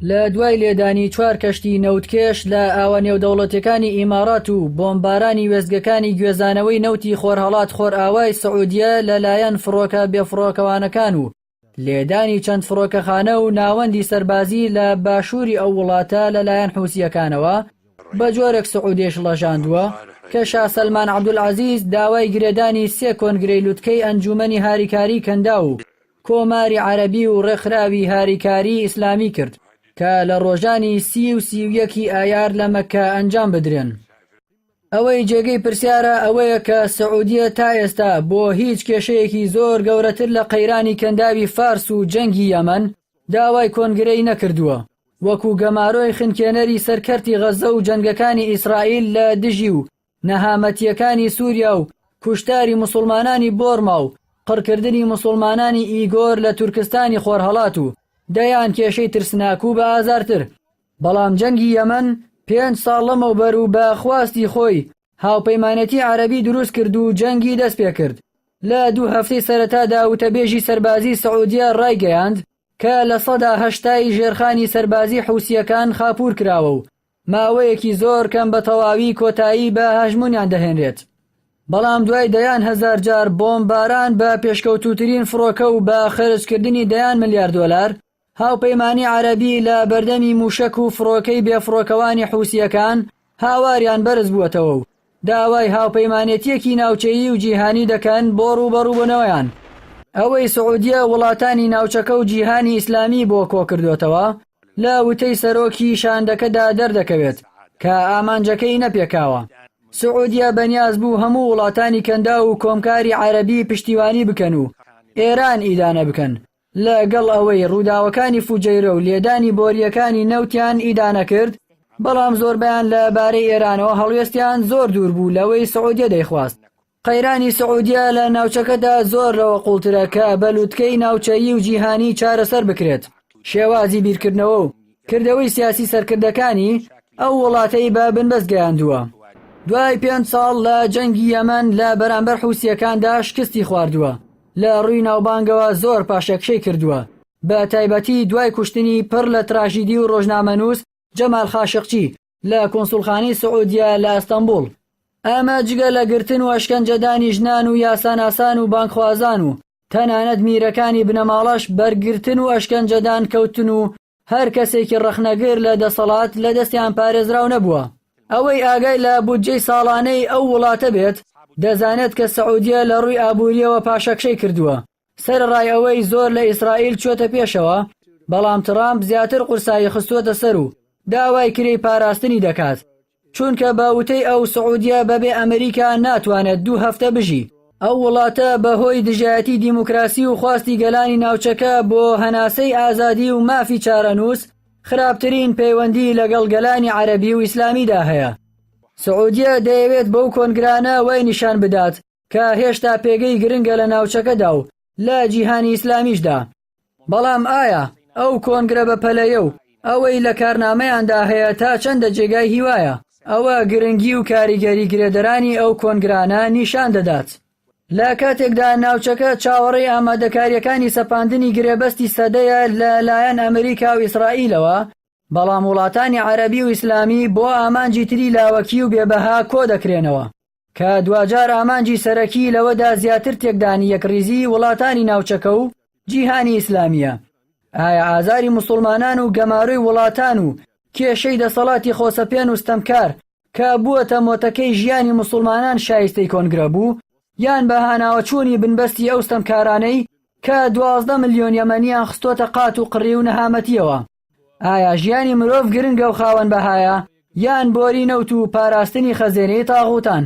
لە دوای لێدانی چوار کەشتی نەوتکێش لە ئاوە نێودەوڵەتیەکانی ئیمارات و بۆمبارانی وێستگەکانی گوێزانەوەی نەوتی خۆرهەڵات خۆرئاوای سعودیە لە لایەن فڕۆکە بێفڕۆکەوانەکان و لێدانی چەند فڕۆکەخانە و ناوەندی سەربازی لە باشووری ئەو وڵاتە لە لایەن حوسییەکانەوە بە جۆرێک سعودیەی شڵەژاندووە کە شا سەلمان عەبدولعەزیز داوای گرێدانی سێ کۆنگرەی لوتکەی ئەنجوومەنی هاریکاریی کەنداو و کۆماری عەرەبی و ڕێکخراوی هاریکاریی ئیسلامی کرد کە لە ڕۆژانی 30 و 31 ی ئایار لە مەککە ئەنجام بدرێن. ئەوەی جێگەی پرسیارە ئەوەیە کە سعودیە تا ئێستا بۆ هیچ کێشەیەکی زۆر گەورەتر لە قەیرانی کەنداوی فارس و جەنگی یەمەن داوای کۆنگرەی نەکردووە وەکو گەمارۆی خنکێنەری سەر کەرتی غەززە و جەنگەکانی ئیسرائیل لە دژی و نەهامەتییەکانی سووریا و کوشتاری موسوڵمانانی بۆرما و قڕکردنی موسوڵمانانی ئیگۆر لە تورکستانی خۆرهەڵات و دەیان کێشەی ترسناک و بە ئازارتر. بەڵام جەنگی یەمەن پێنج ساڵ لەمەوبەر و بە خواستی خۆی هاوپەیمانێتی عەرەبی دروست کرد و جەنگی دەست پێکرد. لە دوو هەفتەی سەرەتادا وتەبێژی سەربازی سعودیە ڕایگەیاند کە 80% ی ژێرخانی سەربازی حوسییەکان خاپوور کراوە و ماوەیەکی زۆر کەم بە تەواوی کۆتایی بە هەژموونیان دەهێنرێت. بەڵام دوای دەیان هەزار جار بۆمباران بە پێشکەوتووترین فڕۆکە و بە خەرجکردنی دەیان ملیار دۆلار، هاوپەیمانی عەرەبی لە بەردەمی مووشەک و فڕۆکەی بێفڕۆکەوانی حوسییەکان هاواریان بەرز بووەتەوە و داوای هاوپەیمانێتییەکی ناوچەیی و جیهانی دەکەن بۆ ڕووبەڕووبوونەوەیان. ئەوەی سعودیە وڵاتانی ناوچەکە و جیهانی ئیسلامی بۆ کۆکردۆتەوە، لە وتەی سەرۆکی شاندەکەدا دەردەکەوێت کە ئامانجەکەی نەپێکاوە. سعودیە بەنیاز بوو هەموو وڵاتانی کەنداو و کۆمکاری عەرەبی پشتیوانی بکەن و ئێران ئیدانە بکەن، لەگەڵ ئەوەی ڕووداوەکانی فوجەیرە و لێدانی بۆرییەکانی نەوتیان ئیدانە کرد، بەڵام زۆربەیان لە بارەی ئێرانەوە هەڵوێستیان زۆر دوور بوو لەوەی سعودیە دەیخواست. قەیرانی سعودیە لە ناوچەکەدا زۆر لەوە قوڵترە کە بە لوتکەی ناوچەیی و جیهانی چارەسەر بکرێت. شێوازی بیرکردنەوە و کردەوەی سیاسی سەرکردەکانی ئەو وڵاتەی بە بنبەست گەیاندووە. دوای پێنج ساڵ لە جەنگی یەمەن لە بەرامبەر حوسییەکاندا شکستی خواردووە، لە ڕووی ناوبانگەوە زۆر پاشەکشەی کردووە، بە تایبەتی دوای کوشتنی پڕ لە تراژیدی و ڕۆژنامەنووس جەمال خاشقچی لە کونسوڵخانەی سعودیە لە ئەستەنبوڵ. ئەمە جگە لە گرتن و ئەشکەنجەدانی ژنان و یاساناسان و بانگخوازان و تەنانەت میرەکانی بنەماڵەش بەر گرتن و ئەشکەنجەدان کەوتن و هەر کەسێکی ڕەخنەگر لە دەسەڵات لە دەستیان پارێزراو نەبووە. ئەوەی ئاگای لە بودجەی ساڵانەی ئەو وڵاتە بێت، دەزانێت کە سعودیە لە ڕووی ئابوورییەوە پاشەکشەی کردووە. سەرەڕای ئەوەی زۆر لە ئیسرائیل چووەتە پێشەوە، بەڵام ترامپ زیاتر قورسایی خستووەتە سەر و داوای کرێی پاراستنی دەکات، چونکە بە وتەی ئەو سعودیە بەبێ ئەمریکا ناتوانێت دوو هەفتە بژی. ئەو وڵاتە بەهۆی دژایەتی دیموکراسی و خواستی گەلانی ناوچەکە بۆ هەناسەی ئازادی و مافی چارەنووس، خراپترین پەیوەندی لەگەڵ گەلانی عەرەبی و ئیسلامیدا هەیە. سعودیە دەیەوێت بەو کۆنگرانە وای نیشان بدات کە هێشتا پێگەی گرنگە لە ناوچەکەدا و لە جیهانی ئیسلامیشدا. بەڵام ئایا ئەو کۆنگرە بەپەلەیە و ئەوەی لە کارنامەیاندا هەیە تا چەندە جێگای هیوایە؟ ئەوە گرنگی و کاریگەری گرێدەرانی ئەو کۆنگرانە نیشان دەدات. لە کاتێکدا ناوچەکە چاوەڕێی ئامادەکارییەکانی سەپاندنی گرێبەستی سەدەیە لە لایەن ئەمریکا و ئیسرائیلەوە، بەڵام وڵاتانی عەرەبی و ئیسلامی بۆ ئامانجی تری لاوەکی و بێبەها کۆدەکرێنەوە. کە دواجار ئامانجی سەرەکی لەوەدا زیاتر تێکدانی یەکڕیزیی وڵاتانی ناوچەکە و جیهانی ئیسلامییە. ئایا ئازاری موسوڵمانان و گەمارۆی وڵاتان و کێشەی دەسەڵاتی خۆسەپێن و ستەمکار کە بووەتە مۆتەکەی ژیانی موسوڵمانان شایستەی کۆنگرە بوو یان بە هاناوەچوونی بنبەستی ئەو ستەمکارانەی کە 12 ملیۆن یەمەنیان خستۆتە قات و قڕی و نەهامەتییەوە؟ ئایا ژیانی مرۆڤ گرنگە و خاوەن بەهایە یان بۆری نەوت و پاراستنی خەزێنەی تاغوتان؟